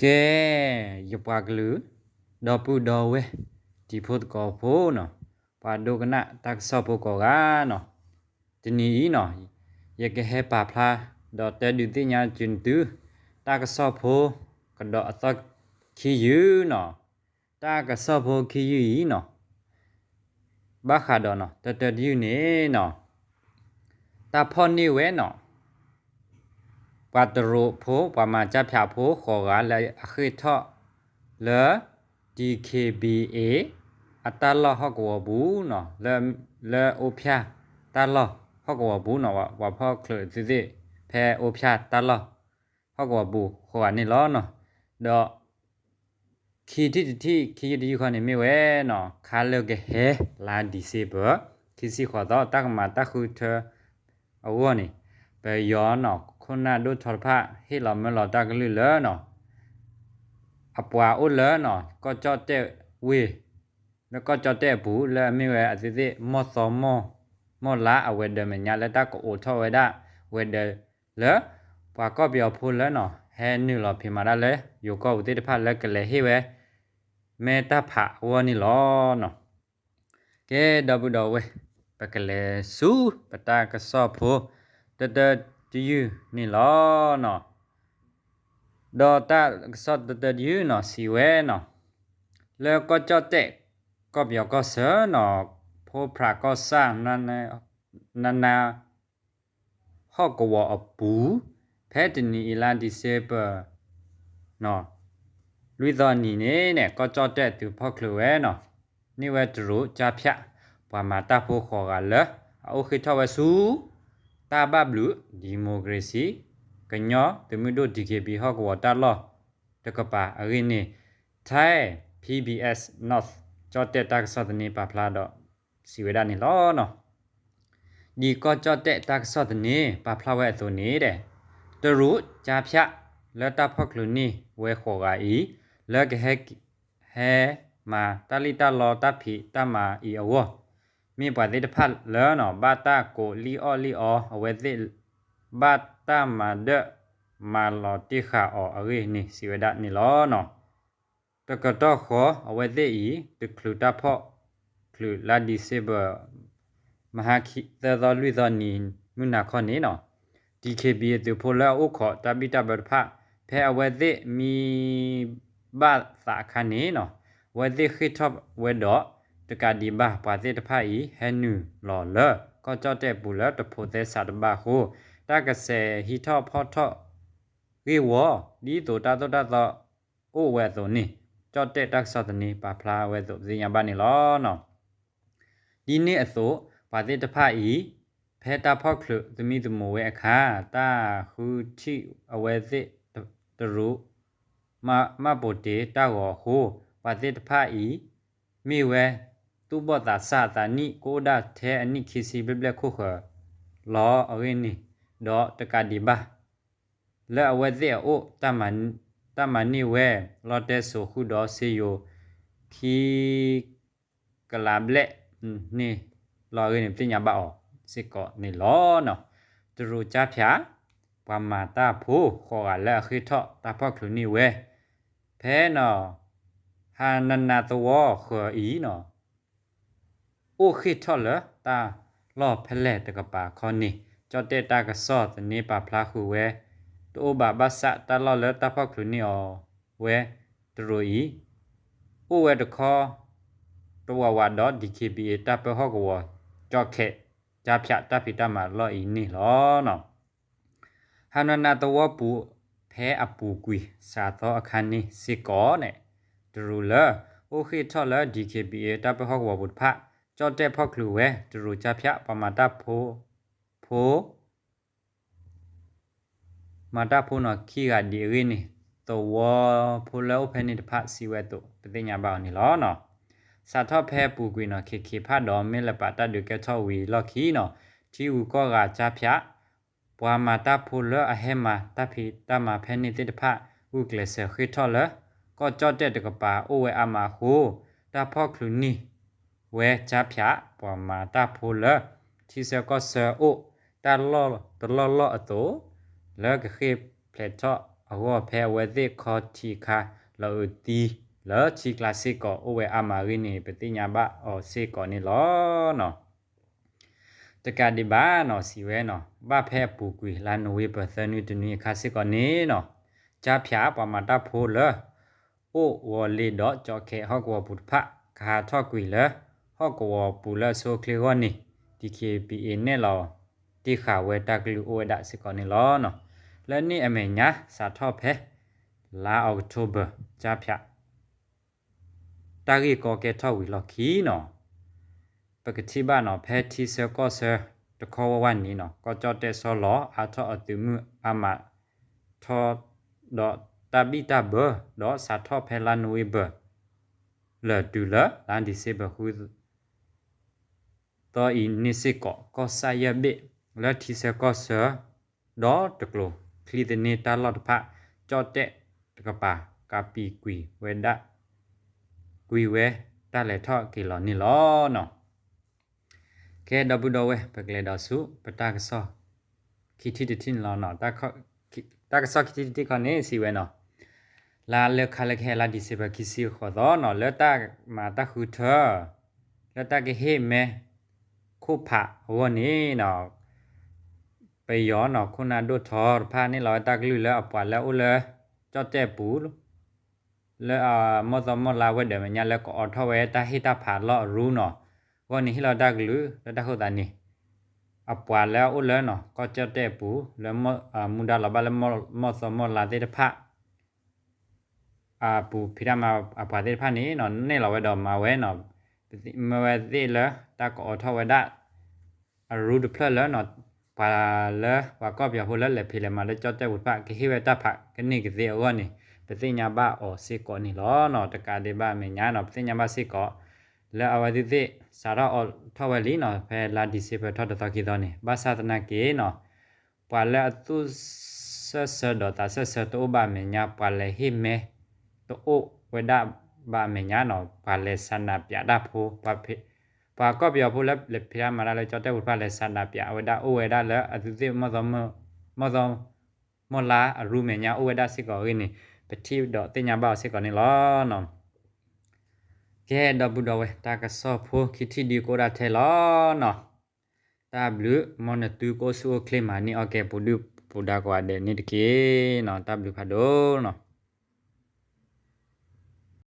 ကဲ, ယပှၤကလုာ် ဒီပုၢ်ဒီဝဲၢ် တံၤဖိသကိးဖိနီၤ, ပှၤဒိကနၣ်တၢ်ကစီၣ်ဖိကိးဂၤနီၤ, တနံၤအံၤနီၤ, ယကဟဲပာ်ဖျါ ဒီးတဲဒုးသ့ၣ်ညါက့ၤသု တၢ်ကစီၣ်ဖိ ကဒီးအသီၣ်ခံယုၢ်နီၤ, တၢ်ကစီၣ်ဖိခံယုၢ်အံၤနီၤ ဘၣ်ဃးဒီးနီၤ တၢတၢတယုၢ်န့ၣ်နီၤ, တၢ်ဖီၣ်န့ၢ်ဝဲနီၤ ပှၤတရူးဖိ ပှၤမၤကၠါဖၠးဖိ ဃိးဂၤလၢအဃ့ၢ်ထီၣ်လၢ DKBA အတၢ်လီၢ်ဟီၣ်ကဝီၤပူၤနီၤ, လၢအိၣ်ဖျဲၣ်တၢ်လီၢ်ဟီၣ်ကဝီၤပူၤနီၤ, ပှၤဖီၣ်ချုးအဝဲသ့ၣ် ဖဲအိၣ်ဖျဲၣ်တၢ်လီၢ်ဟီၣ်ကဝီၤပူၤ ဃိးဂၤန့ၣ်လီၤနီၤ. ဒီး ခံထံၣ်တထံၣ် ခံယုၢ်တယုၢ်ခီန့ၣ်မ့ၢ်ဝဲနီၤ, ခါလၢကဟဲ လါ December ခံဆံဃိးသီ တၢ်ကမၤတၢ်ဃုထၢအဂီၢ်န့ၣ်, ပယီၤနီၤ ခိၣ်နၢ်ဒိၣ်ထီတဖၣ် ဟ့ၣ်လီၤမၢလီၤတၢ်ကလုၢ်လၢနီၤ, အပှၤအိၣ်လၢနီၤ ကီၢ်ကၠီၣ်တဲၣ်ဝ့ၢ် လၢကီၢ်ကၠီၣ်တဲၣ်အပူၤ လၢအမ့ၢ်ဝဲအဝဲသ့ၣ် မီၢ်သီမီၢ် မီၢ်လါ အဝဲၤဒၢးမဲာ်ညါ လၢတၢ်ကအိးထီၣ်ဝဲဒၣ် ဝဲၤဒၢးလၢ ပှၤကီၢ်ပယီၤဖိလၢနီၤ ဟဲနုာ်လီၤဖံးမၤတၢ်လၢ ယိၤကီၢ်ပူၤသ့ၣ်တဖၣ် လၢကလဲၤဟ့ၣ်ဝဲ မဲတၢ်ဖးအဂီၢ်န့ၣ်လီၤနီၤ. ကဲ ဒီပုၢ်ဒီဝဲၢ်, ပကလဲၤဆူပတၢ်ကစီၣ်ဖိ တၢတၢတယုၢ်န့ၣ်လီၤနီၤ. ဒီးတၢ်ကစီၣ်တၢတၢတယုၢ်နီၤ စံးဝဲနီၤ, လၢကီၢ်ကၠီၣ်တဲၣ် ကီၢ်ပယီၤကီၢ်ဆၢနီၤ, ဖိဖြးကီၢ်ဆၣ် နန ဟီၣ်ကဝီၤအပူၤ, ဖဲတနံၤအံၤလါ December လွံၢ်သီနံၤန့ၣ်န့ၣ် ကီၢ်ကၠီၣ်တဲၣ်သုးဖီၣ်ချုးဝဲနီၤ, န့ၢ်ဝဲတရူးကၠါဖၠး ပှၤမၤတၢ်ဖိဃိးဂၤလၢ အအိၣ်ဃ့ၢ်ထီၣ်ဝဲဆူ တၢ်ဘၣ်ဘျုး democracy ကညီသုးမုၢ်ဒိၣ် DKBA ဟီၣ်ကဝီၤတၢ်လီၢ်တကပၤအဂ့ၢ်န့ၣ် Thai PBS North ကၠီၣ်တဲၣ်တၢ်ကစီၣ်သန့ပာ်ဖျါဒီး စံးဝဲဒၣ်န့ၣ်လီၤနီၤ. ဒ်ကီၢ်ကၠီၣ်တဲၣ်တၢ်ကစီၣ်သန့ပာ်ဖျါဝဲအသိးန့ၣ်ဒီး, တရူးကၠါဖၠးလၢတၢ်ဖီၣ်ချုးန့ၢ်ဝဲဃိးဂၤအံၤ, လၢကဟဲ ဟဲမၤတၢ်လံၣ်တၢ်လီတၢ်ဖံးတၢ်မၤအံၤအဂီၢ်, မ့ၢ်ပှၤသ့ၣ်တဖၣ်လၢနီၤ ဘၣ်တၢ်ကိးလံၣ်အီၣ်လံၣ်အီ အဝဲသ့ၣ် ဘၣ်တၢ်မၤဒၢၣ်မၤလီၤတ့ၢ်ဃာ်အီၤအဂ့ၢ်န့ၣ် စံးဝဲဒၣ်န့ၣ်လီၤနီၤ. တကတီၢ်ဃီ အဝဲသ့ၣ်အံၤ တချုးတၢ်ဖီၣ်ချုးလါ December မဟါခံ သၢသီလွံၢ်သီနံၤ မုၢ်နၤခီန့ၣ်နီၤ, DKBA သုးဖိလၢအအိၣ်ခိးတၢ်ဘံၣ်တၢ်ဘၢတဖၣ် ဖဲအဝဲသ့ၣ်မံဘၣ်သးအခါန့ၣ်နီၤ, အဝဲသ့ၣ်ဃ့ၢ်ထီၣ်ဝဲဒီး တကးဒံးဘၣ် ပှၤသ့ၣ်တဖၣ်အံၤ ဟဲနုာ်လီၤလၢ ကီၢ်ကၠီၣ်တဲၣ်ပူၤလၢတဖိးသဲစးတဘၣ်အဃိ, တၢ်ကစဲးဟံးထီၣ်ဖီၣ်ထီၣ်ဂ့ၢ်ဝီ ဒ်သိးတၢ်သိၣ်တၢ်သီအိၣ်ဝဲအသိးန့ၣ် ကၠီၣ်တဲၣ်တၢ်ကစီၣ်သန့ပာ်ဖျါဝဲအသိး ပသ့ၣ်ညါဘၣ်န့ၣ်လီၤနီၤ. ဒ်န့ၣ်အသိး ပှၤသ့ၣ်တဖၣ်အံၤ ဖဲတၢ်ဖီၣ်ချုးသမံသမိးဝဲအခါ တၢ်ဃုထံၣ်အဝဲသ့ၣ်တရူး မၣ်ပိာ်တ့ၢ်တၢ်ဂီၤအဃိ, ပှၤသ့ၣ်တဖၣ်အံၤ မ့ၢ်ဝဲ သူၣ်ဘီၣ်သးစၢ်အသးနံၣ် ကအိၣ်ဒၣ်ထဲအနံၣ်ခံဆံဘျဲၣ်ဘျဲၣ်ခိၣ်ဃၢၤလီၤအဂ့ၢ်န့ၣ်, ဒီးတကးဒံးဘၣ် လၢအဝဲသ့ၣ်အအိၣ် တၢ်မၤန့ၢ်ဝဲ လီတဲစိၤဃုာ်ဒီးစ့ယိၤ ခံကလးဘျဲၣ်န့ၣ်လီၤအဂ့ၢ်န့ၣ် ပသ့ၣ်ညါဘၣ်အီၤစ့ၢ်ကီးန့ၣ်လီၤနီၤ. တရူးကၠါဖၠး ပှၤမၤတၢ်ဖိဃိးဂၤလၢအဃ့ၢ်ထီၣ်တၢ်ဖီၣ်ချုးန့ၢ်ဝဲ ဖဲနီၤ ဟါနနါသဝီဃၢၤအံၤနီၤ အိၣ်ဃ့ၢ်ထီၣ်လၢတၢ်လီၢ်ဖဲလဲၣ်တကပၤခီန့ၣ် ကၠီၣ်တဲၣ်တၢ်ကစီၣ်သန့ပာ်ဖျါဃုာ်ဝဲ တအိၣ်ဘၣ်ဘၣ်ဆၣ် တၢ်လီၢ်လၢတၢ်ဖီၣ်ချုးန့ၢ်အီၤဝဲတရူးအံၤ အိၣ်ဝဲတခီတဝးဝးဒီး DKBA တၢ်ပၢဟီၣ်ကဝီၤ ကၠီၣ်ခဲး ကၠါဖၠးတၢ်ဖံးတၢ်မၤလီၢ်အံၤန့ၣ်လီၤနီၤ. ဟါနနါသဝီပူၤ ဖဲအပူၤကွံာ်စးသီအခါန့ၣ်စ့ၢ်ကီးန့ၣ် တရူးလၢ အိၣ်ဃ့ၢ်ထီၣ်လၢ DKBA တၢ်ပၢဟီၣ်ကဝီၤပူၤတဖၣ် ကၠီၣ်တဲၣ်ဖီၣ်ချုးဝဲ တရူးကၠါဖၠး ပှၤမၤတၢ်ဖိ ဖိ မၤတၢ်ဖိနီၤခံဂၤဒံးအဂ့ၢ်န့ၣ် သဝီဖိလၢအိၣ်ဖဲန့ၣ်တဖၣ်စံးဝဲအသိး ပသ့ၣ်ညါဘၣ်အီၤန့ၣ်လီၤနီၤ. စးထီၣ်ဖဲအပူၤကွံာ်နီၤ ခ့ခ့ဖးဒီး မ့ၢ်လၢပာ်တၢ်ဒုးကဲထီၣ်ဝံၤလီၢ်ခံနီၤ ထံဂုၤကီၢ်ဂၤကၠါဖၠး ပှၤမၤတၢ်ဖိလၢအဟဲမၤတၢ်ဖံးတၢ်မၤဖဲန့ၣ်သ့ၣ်တဖၣ် ဂုာ်ကျဲးစၢးဃ့ၢ်ထီၣ်လၢ ကီၢ်ကၠီၣ်တဲၣ်တကပၤအိၣ်ဝဲအါမးအဃိ တၢ်ဖီၣ်ချုးန့ၢ်ဝဲကၠါဖၠး ပှၤမၤတၢ်ဖိလၢ ထံဆၢကီၢ်ဆၢအိၣ်တၢ်လီၢ်တလီၢ်လီၢ်အသိး လၢကဃ့ၢ်ဖျဲးထီၣ် အဂီၢ်ဖဲအဝဲသ့ၣ်ခီထံးခါလီၤအုးသံလၢထံကျါစ့ၢ်ကီး အိၣ်ဝဲအါမးအဂ့ၢ်န့ၣ် ပသ့ၣ်ညါဘၣ်အီၤစ့ၢ်ကီးန့ၣ်လီၤ. တကးဒံးဘၣ်နီၤ စံးဝဲနီၤ ဘၣ်ဖဲအပူၤကွံာ် လါနိၣ်ဝ့ဘၢၣ် သၢနွံတနွံအခါစ့ၢ်ကီးန့ၣ်နီၤ ကၠါဖၠး ပှၤမၤတၢ်ဖိလၢ အိၣ်ဝီၤလ့ဒီးကၠီခဲဟီၣ်ကဝီၤပူၤတဖၣ် ကဟးထီၣ်ကွံာ်လၢ ဟီၣ်ကဝီၤပူၤလၢအဆိအချ့အဂီၢ်န့ၣ် DKBA နဲၣ်လီၤတ့ၢ်ဃာ်ဝဲတၢ်ကလုၢ်အိၣ်ဝဲဒၣ်စ့ၢ်ကီးန့ၣ်လီၤ. လၢန့ၣ်အမဲာ်ညါ စးထီၣ်ဖဲ လါအီးကထိဘၢၣ် ကၠါဖၠး တၢ်ဂ့ၢ်ကီကဲထီၣ်ဝံၤလီၢ်ခံနီၤ ပကထံၣ်ဘၣ်နီၤ ဖဲထံဆၢကီၢ်ဆၢတခီဝဲဝဲန့ၣ်နီၤ ကီၢ်ကၠီၣ်တဲၣ်ဆီလီၤအါထီၣ်အသုးမုၢ်အါမးထီ ဒီးတၢ်ဘံၣ်တၢ်ဘၢ ဒီးစးထီၣ်ဖဲလါနိၣ်ဝ့ဘၢၣ် လၢာ်တုၤလၢ လါဒံၣ်စ့ဘၢၣ် ဃုသီအံၤန့ၣ်စ့ၢ်ကီး ကီၢ်ဆၣ်ယဲၢ်ဘ့ၣ် လၢထံဆၢကီၢ်ဆၢ ဒီးတကျိၤ ချံသန့တၢ်လီၢ်တဖၣ် ကၠီၣ်တဲၣ်တကပၤ ကးပံာ်ကွံာ်ဝဲဒၣ် ကွံာ်ဝဲတၢ်လဲၤထီၣ်က့ၤလီၤန့ၣ်လီၤနီၤ. ကဲ ဒီပုၢ်ဒီဝဲၢ် ပကလဲၤဒီးဆူ ပတၢ်ကစီၣ်ခံထံၣ်တထံၣ်န့ၣ်လီၤ. တၢ်ကစီၣ်ခံထံၣ်တထံၣ်ခီန့ၣ် စံးဝဲနီၤ လါလၢခါလၢကဟဲ လါဒံၣ်စ့ဘၢၣ် ခံဆံဃိးသီနီၤ လၢတၢ်မၤတၢ်ဃုထၢ လၢတၢ်ကဟ့ၣ်မဲ ခိၣ်ဖးအဂီၢ်န့ၣ်နီၤ ပယီၤနီၤ ခိၣ်နၢ်ဒိၣ်ထီတဖၣ်န့ၣ်လီၤဝဲတၢ်ကလုၢ်လၢ အပှၤလၢအအိၣ်လၢ ကၠီၣ်တဲၣ်ပူၤ လၢအမီၢ်သီမီၢ်လါဝဲၤဒၢးမဲာ်ညါ လၢကအိးထီၣ်ဝဲတၢ်ဟ့ၣ်တၢ်ဖးလီၢ်အရူနီၤ အဂီၢ်န့ၣ် ဟ့ၣ်လီၤတၢ်ကလုၢ်လၢတၢ်ဃိသးန့ၣ် အပှၤလၢအအိၣ်လၢနီၤ ကီၢ်ကၠီၣ်တဲၣ်ပူၤ လၢမူဒါလီၤဘၣ်လၢ မီၢ်သီမီၢ်လါသ့ၣ်တဖၣ် အပူၤဖံးတၢ်မၤအပှၤသ့ၣ်တဖၣ်န့ၣ်နီၤ နဲၣ်လီၤဝဲဒီးမၤဝဲနီၤ မ့ၢ်ဝဲသ့ၣ်လၢတၢ်ကအိးထီၣ်ဝဲဒၣ် အရူတဖျၢၣ်လၢနီၤ ပှၤလၢပှၤကီၢ်ပယီၤဖိလၢလဲၤဖံးလဲၤမၤလၢကၠီၣ်တဲၣ်ပူၤတဖၣ် ကဟ့ၣ်ဝဲတၢ်ဖးကန့ၢ်ကသ့အဂီၢ်န့ၣ် ပသ့ၣ်ညါဘၣ်အီၤစ့ၢ်ကီးန့ၣ်လီၤနီၤ. တကးဒံးဘၣ်အမဲာ်ညါနီၤ ပသ့ၣ်ညါဘၣ်စ့ၢ်ကီး လၢအဝဲသ့ၣ်သ့ၣ် စးထီၣ်အိးထီၣ်ဝဲလံနီၤ ဖဲလါဒံၣ်စ့ဘၢၣ်ထီၣ်တသီခံသီန့ၣ် ဘၣ်ဆၣ်သနာ်က့နီၤ ပှၤလၢအသူၣ်ဆၢဆၢဒီးသးဆၢဆၢတအိၣ်ဘၣ်အမဲာ်ညါ ပှၤလဲၤဟ့ၣ်မဲ တအိၣ်ဝဲဒၣ်ဘၣ်အမဲာ်ညါနီၤ ပှၤလဲၤဆန္ဒပြတၢ်ဖိ ပှၤကီၢ်ပယီၤဖိလၢလဲၤဖံးတၢ်မၤတၢ်လၢကၠီၣ်တဲၣ်ပူၤတဖၣ် လဲၤဆန္ဒပြဝဲဒၣ် အိၣ်ဝဲဒၣ်လၢအသုးသ့ၣ် မီၢ်သီမီၢ်လါအရူမဲာ်ညါ အိၣ်ဝဲဒၣ်စ့ၢ်ကီးအဂ့ၢ်န့ၣ် ပထံၣ်ဒီးသ့ၣ်ညါဘၣ်အီၤစ့ၢ်ကီးန့ၣ်လီၤနီၤ. ကဲ ဒီပုၢ်ဒီဝဲၢ် တၢ်ကစီၣ်ဖိခံထံၣ်ဒုးကအိၣ်ဒၣ်ထဲလီၤနီၤ. တၢ်ဘျုး မ်နသုကအိၣ်ဆူၣ်အိၣ်ချ့ မၤန့ၢ်အီၣ်ကဲပူၤဒုၣ်ပူၤဒါကိးဂၤဒဲးန့ၣ်တက့ၢ်နီၤ. တၢ်ဘျုးဖးဒိၣ်နီၤ.